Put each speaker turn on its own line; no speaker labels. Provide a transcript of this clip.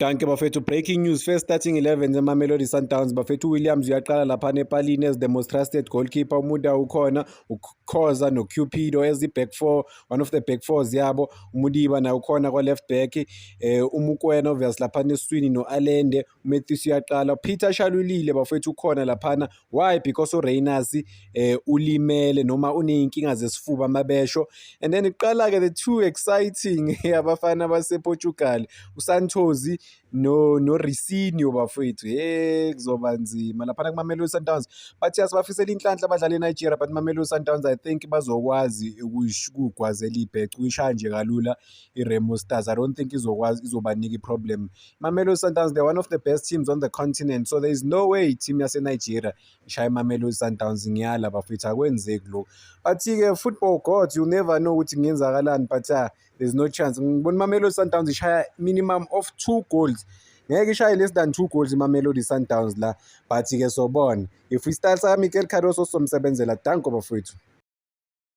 Dankie bafethu. Breaking news, first starting 11 zeMamelodi Sundowns bafethu. Williams uyaqala laphana epalini as the most trusted goalkeeper. Umuntu ukhona uKhoza noCupido as i-back four, one of the back fours yabo. UModiba naye ukhona kwa-left back, uMokoena obvious laphana esiswini no-Allende. UMatthews uyaqala. Peter Shalulile bafethu ukhona laphana. Why? Because uRayners ulimele noma uney'nkinga zesifuba mabesho. And then iqala-ke the two exciting abafana basePortugal, uSantos no Reisinho bafethu. Hey, kuzoba nzima laphana kuMamelodi Sundowns, but siyasibafisela inhlanhla abadlali eNigeria, but Mamelodi Sundowns, I think bazokwazi ukugwazela ibhece, ukuyishaya nje kalula iRemo Stars. I don't think izokwazi izobanika i-problem. Mamelodi Sundowns, they're one of the best teams on the continent, so there is no way team yaseNigeria ishaya iMamelodi Sundowns. Ngiyala bafethu, akwenzeki lokhu. But-ke football gods, you never know ukuthi kungenzakalani, but there's no chance. Ngibona iMamelodi Sundowns ishaya minimum of two goals. Ngeke ishaye less than two goals iMamelodi Sundowns la, but-ke sobona if i-style saka-Miguel Cardoso sizomsebenzela. Danko bafethu.